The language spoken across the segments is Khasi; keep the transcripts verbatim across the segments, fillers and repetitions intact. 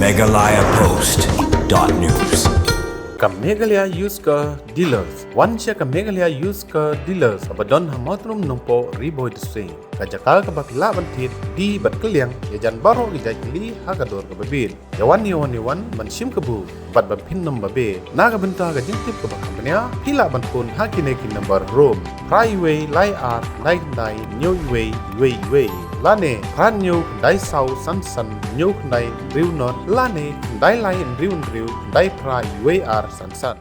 Meghalaya Post dot news. Ka Meghalaya Used Car Dealers. Wan sha ka Meghalaya Used Car Dealers kaba don ha Mawtrum Nongpoh, Ri Bhoi District. Ka jaka kaba phi lah ban thied die bad kylliang ïa jan baroh ki jait kali ha ka dor kaba biang. Ïa wan, ïa wan, ïa wan ban shim kabu bad ban pyndonkam babe. Na ka bynta ka jingtip kaba kham bniah, phi lah ban phone ha kine ki number: rom phra wei lai ar khyndai khyndai hynñiew wei wei wei, lane phra hynñiew khyndai saw san san hynñiew khyndai hynriew nod, lane khyndai lai hynriew hynriew khyndai phra wei ar san san.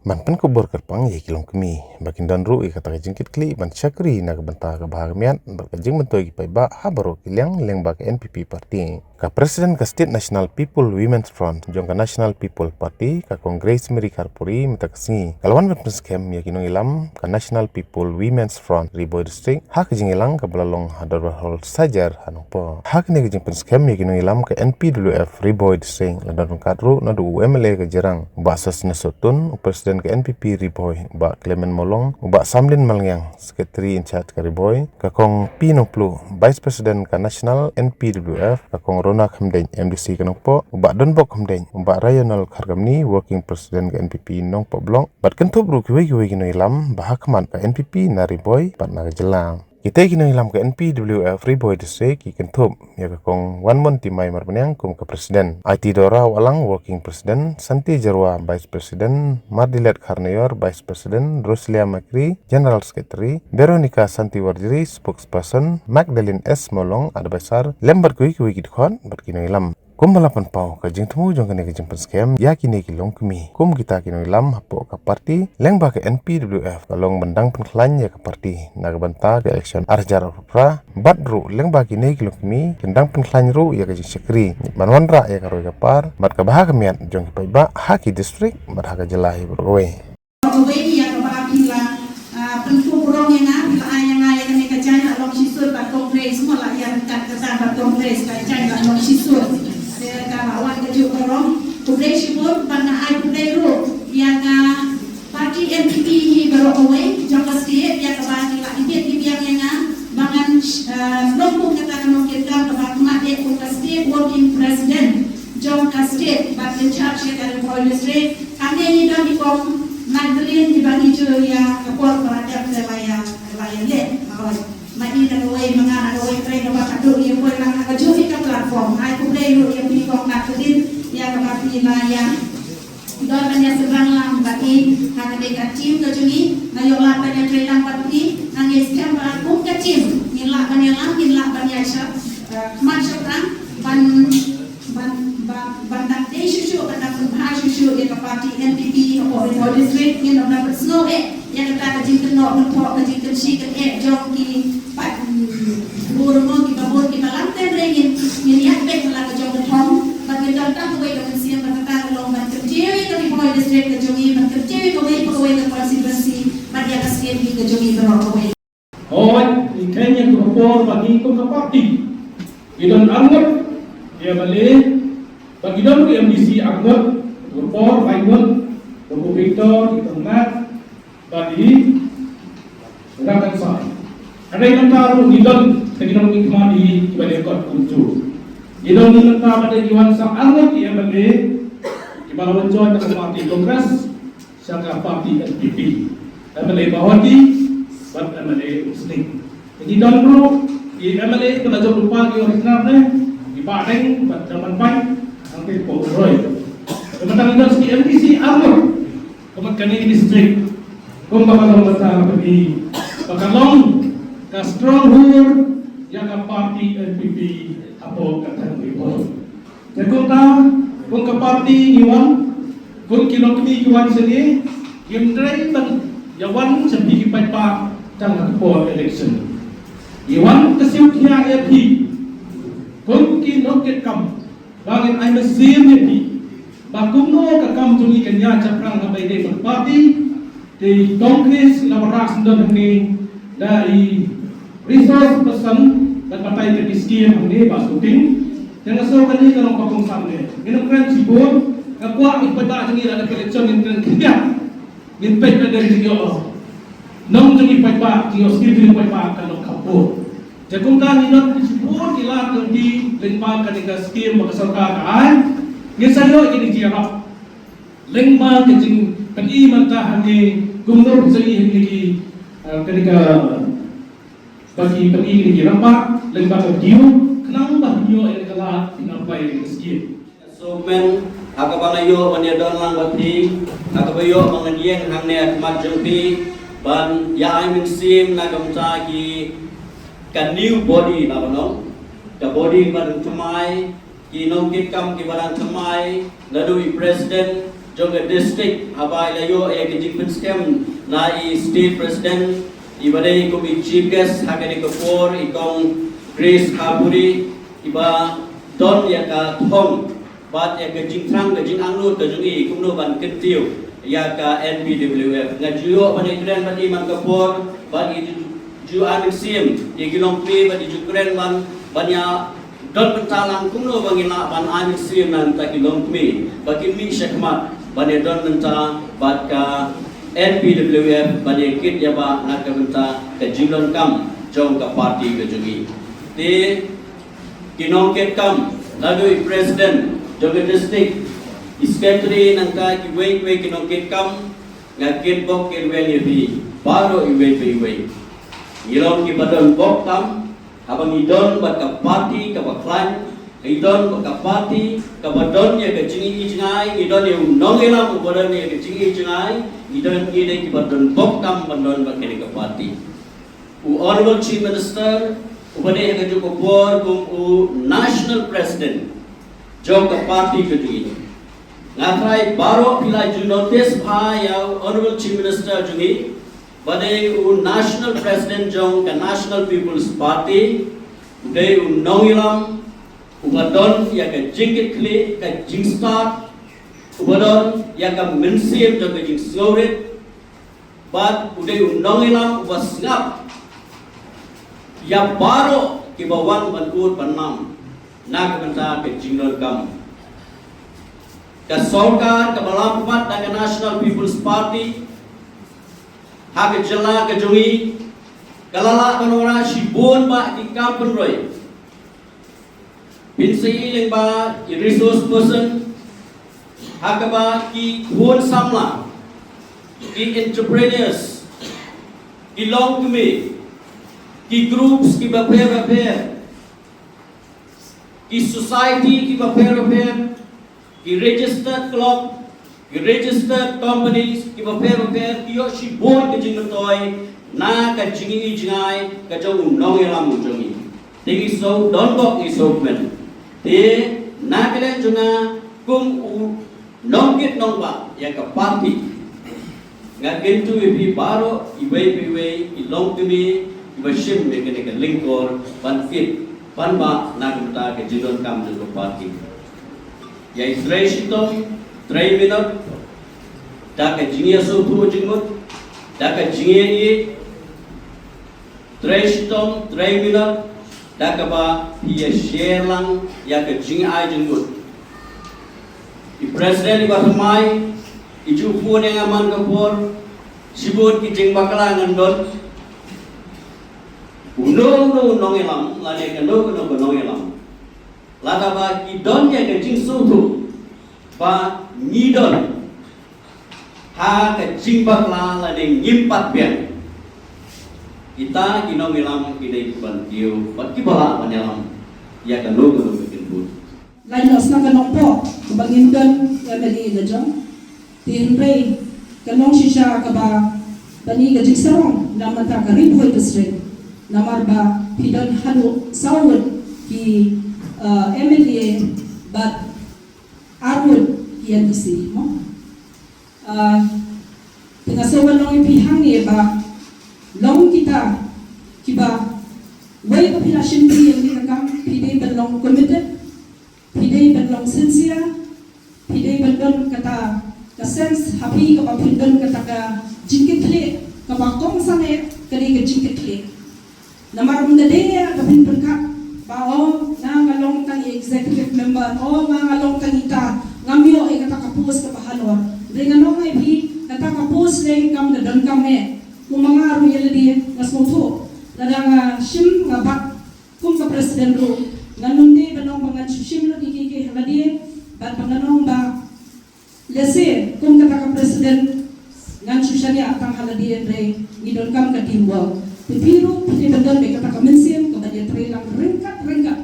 Ban pynkhubor kyrpang ïa ki longkmie ba kin don ruh ïa kata ka jingkitkhlieh ban shakri na ka bynta ka bha ka miat bad ka jingmyntoi ki paidbah ha baroh ki liang lyngba ka N P P party. Ka President ka State National People Women's Front jong ka National People Party, ka Kong Grace Mary Kharpuri, mynta ka sngi ka la wan ban pynskhem ïa ki nongïalam ka National People Women's Front Ri Bhoi District ha ka jingïalang kaba la long ha Dorbar Hall Sajar ha Nongpoh. Ha kane ka jingpynskhem ïa ki nongïalam ka N P W F Ri Bhoi District la don ryngkat ruh naduh u M L A ka Jirang, u Bah Sosthenes Sohtun, u President ka N P P Ri Bhoi, u Bah Clement Mawlong, u Bah Samlin Malngiang, Secretary in charge ka Ri Bhoi, ka Kong P Nongpluh, Vice President ka National N P W F, ka Kong Rona Khymdeit, M D C ka Nongpoh, u Bah Donbok Khymdeit, u Bah Rayonal Kharkamni, Working President ka N P P Nongpoh Block, bad kynthup ruh kiwei kiwei ki nongïalam ba ha khmat ka N P P na Ri Bhoi bad na ka jylla. Kita ki nongïalam ka N P W F Ri Bhoi District ki kynthup ïa ka Kong Wanmontimai Marbaniang kum ka President, Aiti Dora Wahlang, Working President, Santi Jyrwa, Vice President, Mardilet Kharnaior, Vice President, Roselia Makri, General Secretary, Veronica Santi Warjri, Spokesperson, Magdalene S Mawlong, Advisor, lem bad kiwei kiwei ki dkhot bad ki nongïalam. Kumba la pynpaw ka jingthmu jong kane ka jingpynskhem ïa kine ki longkmie kum kita ki nongïalam hapoh ka party, lyngba ka N P W F ka long ban dang pynkhlaiñ ïa ka party na ka bynta ka election ar hajar arphew phra, bad ruh lyngba kine ki longkmie kin dang pynkhlaiñ ruh ïa ka jingshakri ban wanrah ïa ka roi ka par bad ka bha ka miat jong ki paidbah ha ki district bad ha ka jylla hi baroh kawei. Kawei ïa kaba phi la, ah, pynkup rong ïa nga, phi la ai ïa nga ïa kane ka jaiñ la long shisur bad Congress, mo la ïa ryngkat kata bad Congress, ka jaiñ la long shisur. Te ka la wan kajuh ka rong, khublei shibun, bad nga ai khublei ruh ïa ka party N P P hi baroh kawei jong ka state, ïa kaba ki la ibit ibiang ïa nga ba ngan, ah, long kum kata ka nongkitkam kaba khmat eh kum ka State Working President jong ka state bad in charge ïa ka Ri Bhoi District. Hangne ngi don i Kong Magdalene, iba ngi ju ïa ka por ba la dep te la ïa, la ïa leh. Hooid. Ma i na kawei, ma nga na kawei, hynrei naba ka dei ïa poi lang ha kajuh hi ka platform. Ai khublei ruh ïa phi Kong Magdalene ïa kaba phi la ïa don ban ïa sdang lang bad i ha kane ka team ka jong ngi. Nga ïoh lad ban ïa trei lang bad phi, nga ngeit skhem ba kum ka team ngin lah ban ïalam, ngin lah ban ïa shap, eh, khmat shaphrang ban ban, ban, ban dang dei shuh shuh, ban dang pynbha shuh shuh ïa ka party N P P hapoh Ri Bhoi District. Ngin ym dang pynsngew eh ïa kata ka jingkynnoh kynthoh, ka jingkynshi kyneh jong ki paid, mm, bun mo, kiba bun kiba lam. Te hynrei ngin, ngin ïaid beit ha la ka jong ka thong bad ngin don tang kawei ka mynsiem ba kata ka long ban kyntiew ïa ka Ri Bhoi District ka jong ngi, ban kyntiew ïa kawei pa kawei ka constituency bad ïa ka state hi ka jong ngi baroh kawei. Hooid, ngi kheiñ ïa ka por ba ngi kum ka party ngi don arngut ki M L A, ba ngi don ki M D C arngut, ka por ba ngi don, ba ngi Victor, ngi don Mat, ba ngi Rakan Sai. Hynrei nangta ruh ngi don, te ngi don ngi khmat ngi kiba dei kot kumjuh. Ngi don ngi nangta ba dei ngi wan sa arngut ki M L A kiba la wan join ka party Congress sha ka party N P P, M L A Bahawati bad M L A Umsning. Ngi don ruh ki M L A ba la jop lypa ki original ne, ki Bah Deng bad Dang Manpait, hangtei Pok Roi. Ka mynta ngi don ki M D C arngut ka mat kane ka district. Kumba ka long mynta ka pyrdi ba ka long ka stronghold ïa ka party N P P hapoh ka thaiñ Ri Bhoi. Te kumta, kum ka party ngi wan, kum ki longkmie ki wan sha ngi, ngim trei ban ïa wan sha phi ki paidbah tang ha ka por election. Ngi wan ka siew thiah ïa phi kum ki nongkitkam, ba ngin ai mynsiem ïa phi ba kumno ka kam jong ngi kan ïaid shaphrang haba ïadei bad ka party. Te i Congress la wanrah syndon hangne da i resource person ban batai ïa ki skim hangne ba shooting. Te nga sngew kane ka long ka kongsan ne. Ngin ym kren shibun, nga kwah i paidbah jong ngi lada ka election ngin kren khyndiat. Ngin peit ba dei jingïoh nong jong i paidbah, jingïoh skim jong i paidbah kan long kham bun. Te kumta ngi don shibun ki lad ki lynti lyngba kane ka skim ba ka sorkar ka ai. Ngin sa ïoh kine ki ïarap lyngba ka jingpyni mynta hangne, kumno phin sa ïoh kine ki, eh, kane ka, ba ki pyni kine ki ïarap lyngba ka video, khnang ba phin ïoh ïa ka lad phin apply ïa ka skim. Ka sngewkmen ha kaba nga ïoh ban ïadon lang bad phi, ha kaba ïoh ba ngan ïeng hangne ha khmat jong phi ban ïa ai mynsiem na ka bynta ki, ka new body, na ba nong, ka body ba dang thymmai, ki nongkitkam kiba dang thymmai, naduh i president jong ka district, haba i la ïoh ïa ka jingpynskhem na i state president, iba dei kum i chief guest ha kane ka por, i kong Grace Kharpuri, iba don ïa ka thong bad ïa ka jingthrang, ka jingangnud ka jong i kumno ban kyntiew ïa ka N P W F. Nga ju ïoh ban ïakren bad i man ka por, bad i ju, ju ai mynsiem ïa ki longkmie, bad i ju kren ban, ban ïa don bynta lang kumno ba ngin lah ban ai mynsiem na bynta ki longkmie ba kin mih shakhmat ban ïa don bynta bad ka N P W F, ban ïa kit ïa ba na ka bynta ka jingdonkam jong ka party ka jong i. Te ki nongkitkam, naduh i president jong ka district, i secretary, nangta kiwei kiwei ki nongkitkam, nga kitbok kitweng ïa phi baroh iwei pa iwei. Ngi long kiba don bok tam haba ngi don bad ka party kaba khlaiñ, ngi don bad ka party kaba don ïa ka jingi jngai, ngi don ïa u nongïalam uba don ïa ka jingi jngai, ngi don, ngi dei kiba don bok tam ban don bad kane ka party. U Honorable Chief Minister uba dei ha kajuh ka por kum u National President jong ka party ka jong i. Nga tharai baroh phi la ju notice bha ïa u Honorable Chief Minister jong i, ba dei u National President jong ka National People's Party, u dei u nongïalam uba don ïa ka jingkitkhlieh, ka jingstad, uba don ïa ka mynsiem jong ka jingsngewrit, bad u dei u nongïalam uba sngap ïa baroh kiba wan ban ud ban nam na ka bynta ka jingdonkam. Ka sorkar kaba lam pat da ka National People's Party ha ka jylla ka jong i ka la lah ban wanrah shibun bah ki kam pynroi. Pynsi lyngba i resource person, ha kaba ki khun samla, ki entrepreneurs, ki longkmie, ki groups kiba pher bapher, ki society kiba pher bapher, ki registered club, ki registered companies kiba pher bapher, ki ïoh shibun ka jingmyntoi na ka jingi jngai ka jong u nongïalam u jong i. Te ngi sngewdon bok, ngi sngewkmen. Te na ka liang jong nga kum u nongkit nongbah ïa ka party, nga kyntu ïa phi baroh iwei pa iwei i longkmie iba shim ïa kane ka lyngkor ban kit ban bah na ka bynta ka jingdonkam jong ka party. Ïa i trei shitom trei minot da ka jingïasngewthuh jingmut, da ka jingïeit, trei shitom trei minot da kaba phi ïa share lang ïa ka jingai jingmut. I president iba thymmai i ju phone ïa nga man ka por, shibun ki jingbakla ngan don. Uno uno u nongïalam lane kano kano ka nongïalam, lada ba ki don ïa ka jingsngewthuh ba ngi don ha ka jingbakla lane ngim pat biang, kita ki nongïalam ki dei ki ban kiew bad kiba lah ban ïalam ïa kano kano ka kynhun. Lait noh sha ka nongpoh kaba ngim don M L A la jong. Te hynrei ka long shisha kaba bani ka jingsarong na bynta ka Ri Bhoi District. Namar ba phi don haduh saw ngut ki, uh, M L A bad ar ngut ki M D C mo. Ah, te nga sngew ban ong ïa phi hangne ba long kita kiba wei ba phi la shim ïa kane ka kam, phi dei ban long committed, phi dei ban long sincere, phi dei ban don kata ka sense ha phi kaba phin don kata ka jingkitkhlieh kaba kongsan eh ka dei ka jingkitkhlieh. Namar ym da dei ba phin pyrkhat ba, oh, nga nga long tang i executive member, oh, nga nga long tang ita, ngam ïoh ïa kata ka post kaba halor. Dei nga ong ïa phi, kata ka post lei kam da donkam eh. Kumba nga ruh ïa lade nga sngewthuh, lada nga shim nga bat kum ka president ruh, ngan ym dei ban ong ba ngan shu shim lut ïa kiei kiei ha lade. Bad ba ngan ong ba lehse kum kata ka president ngan shu shaniah tang ha lade, hynrei ngi donkam ka teamwork. Te phi ruh phi dei ban don bad kata ka mynsiem kaba ïatrei lang ryngkat ryngkat.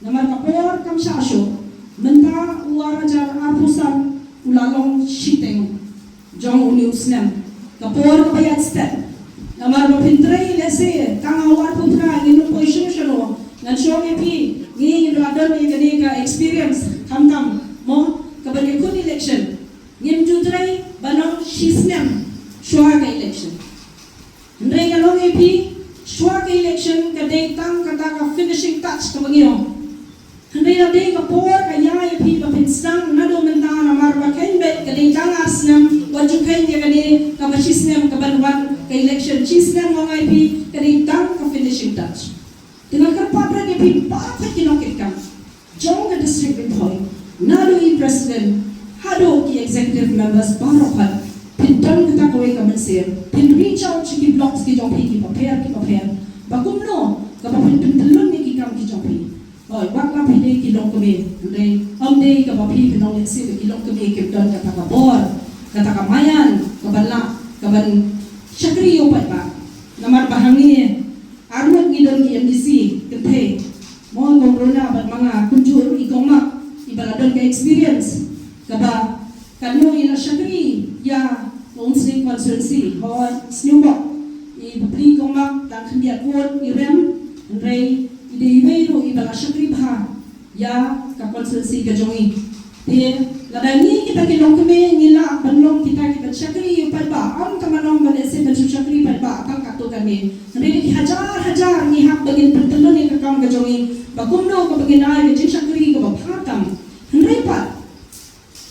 Namar ka por kam shah shuh, mynta u ar hajar arphew san u la long shiteng jong une u snem. Ka por kaba ïaid stet. Namar ba phin trei lehse tang ha u arphew phra ngin ym poi shuh shuh. Ngan shu ong ïa phi, ngi la don ïa kane ka experience khamtam mo, kaban ïakhun election. Ngim ju trei ban ong shi snem shuwa ka election. Hynrei ngan ong ïa phi, shuwa ka election ka dei tang kata ka finishing touch kaba ngi ong. Hynrei la dei ka por ka ïa ïa phi ba phin sdang naduh mynta, namar ba kheiñ beit ka dei tang ar snem, wat ju kheiñ ïa kane kaba shi snem kaban wan ka election. Shi snem nga ong ïa phi ka dei tang ka finishing touch. Te nga kyrpad ïa phi baroh ki nongkitkam jong ka district Ri Bhoi, naduh i president haduh ki executive members baroh, phin don kata kawei ka mynsiem, phin reach out sha ki blocks ki jong phi kiba pher kiba pher, ba kumno kaba phin pyntyllun ïa ki kam ki jong phi. Hooid, wat la phi dei ki longkmie, hynrei ym dei kaba phi phin ong lehse ba ki longkmie kim don kata ka bor, kata ka maïan kaban lah kaban shakri ïa u paidbah. Namar ba hangne ar ngut ngi don ki M D C kynthei, mo, i kong Rona bad ma nga, kumjuh ruh i kong Mak iba la don ka experience kaba katno i la shakri ïa ka Umsning constituency. Hooid, sngewbha i bapli i kong Mak tang khyndiat vote i rem, hynrei i dei iwei ruh iba la shakri bha ïa ka constituency ka jong i. Te lada ngi kita ki longkmie ngi lah ban long kita kiban shakri ïa u paidbah, ym tang ban long ba lehse ban shu shakri paidbah tang katto katne, hynrei da ki hajar hajar ngi hap ba ngin pyntyllun ïa ka kam ka jong i, ba kumno kaba ngin ai ka jingshakri kaba bha tam. Hynrei pat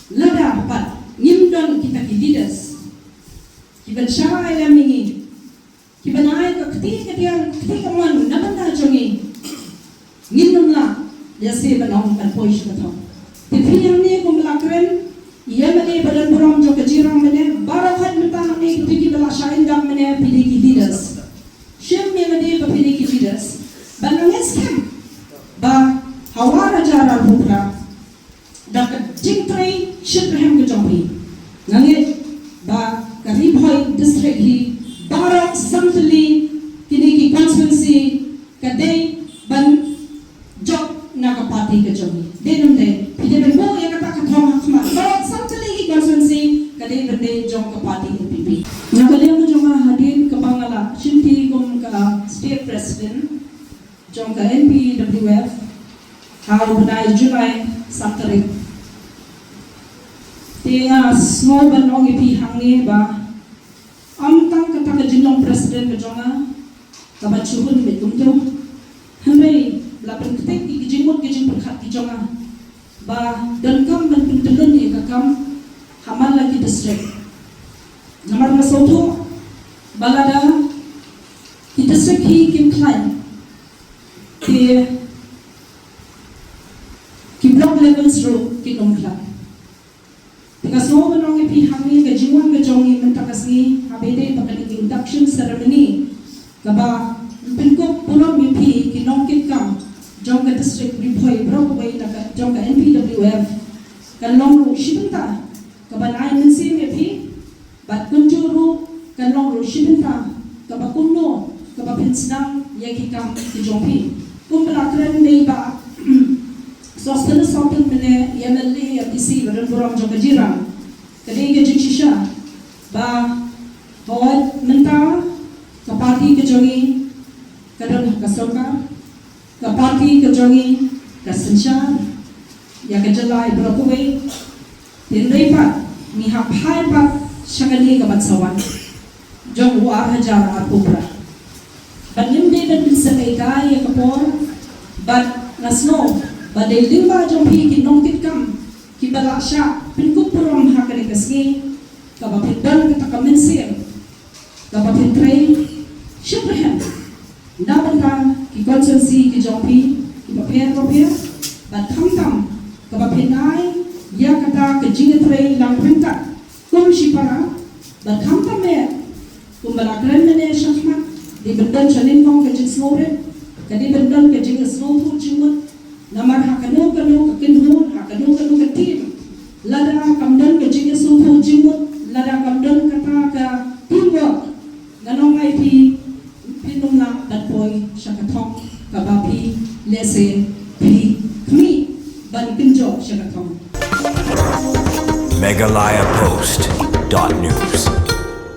lada pat ngim don kita ki leaders kiban shah ïa lem ïa ngi, kiban ai ka kti ka diang, kti kamon na bynta jong ngi, ngin ym lah lehse ban ong ban poi sha ka thong. Te phi hangne kumba la kren i M L A ba don burom jong ka Jirang mynne, baroh hait mynta hangne kito kiba la shah ïa dap mynne phi dei ki leaders. Shim ïa lade ba phi dei ki leaders. Bad nga ngeit skhem ba ha u ar hajar arphew phra da ka jingtrei shitrhem ka jong phi, nga ngeit ba ka Ri Bhoi District hi baroh san tylli kine ki constituency ka dei ban jop na ka party ka jong phi. Dei ne ym dei? Phi dei ban buh ïa kata ka thong ha khmat. Baroh san tylli ki constituency ka dei ban dei jong ka party N P P. Na ka liang ka jong nga, hadien kaba nga la shimti kum ka state president jong ka N P W F ha u bnai July san tarik, te nga sngew ban ong ïa phi hangne ba ym tang kata ka jinglong president ka jong nga kaba shu hun beit kumto, hynrei la pynkthik ïa ki jingmut ki jingpyrkhat ki jong nga ba donkam ban pyntyllun ïa ka kam ha man la ki district. Namar nga sngewthuh ba lada ki district hi kim khlaiñ, te ki block levels ruh kin ym khlaiñ. Te nga sngew ban ong ïa phi hangne, ka jingwan ka jong ngi mynta ka sngi haba ïadei bad kane ka induction ceremony kaba pynkup burom ïa phi ki nongkitkam jong ka district Ri Bhoi baroh kawei na ka jong ka N P W F, kan long ruh shi bynta kaban ai mynsiem ïa phi, bad kumjuh ruh kan long ruh shi bynta kaba kumno kaba phin sdang ïa ki kam ki jong phi. Kumba la kren dei ba Sosthenes Sohtun mynne, i M L A, i M D C ba don burom jong ka Jirang, ka dei ka jingshisha ba hooid mynta ka party ka jong ngi ka don ha ka sorkar, ka party ka jong ngi ka synshar ïa ka jylla baroh kawei. Hynrei pat ngi hap phai pat sha kane ka ban sa wan jong u ar hajar arphew phra. Bad ngim dei ban pynsakai ïa ka por, bad nga sngew ba dei lyngba jong phi ki nongkitkam kiba la shah pynkup burom ha kane ka sngi, kaba phin don kata ka mynsiem kaba phin trei shitrhem na bynta ki constituency ki jong phi kiba pher ba pher, bad khamtam kaba phin ai ïa kata ka jingtrei lang ryngkat kum shipara, bad khamtam eh kumba la kren mynne shakhmat, dei ban don sha nyngkong ka jingsngewrit, ka dei ban don ka jingsngewthuh jingmut, namar ha kano kano ka kynhun, ha kano kano ka team, sha ka thong kaba phi lehse phi khmih ban kynjoh sha ka thong. Meghalaya Post dot news.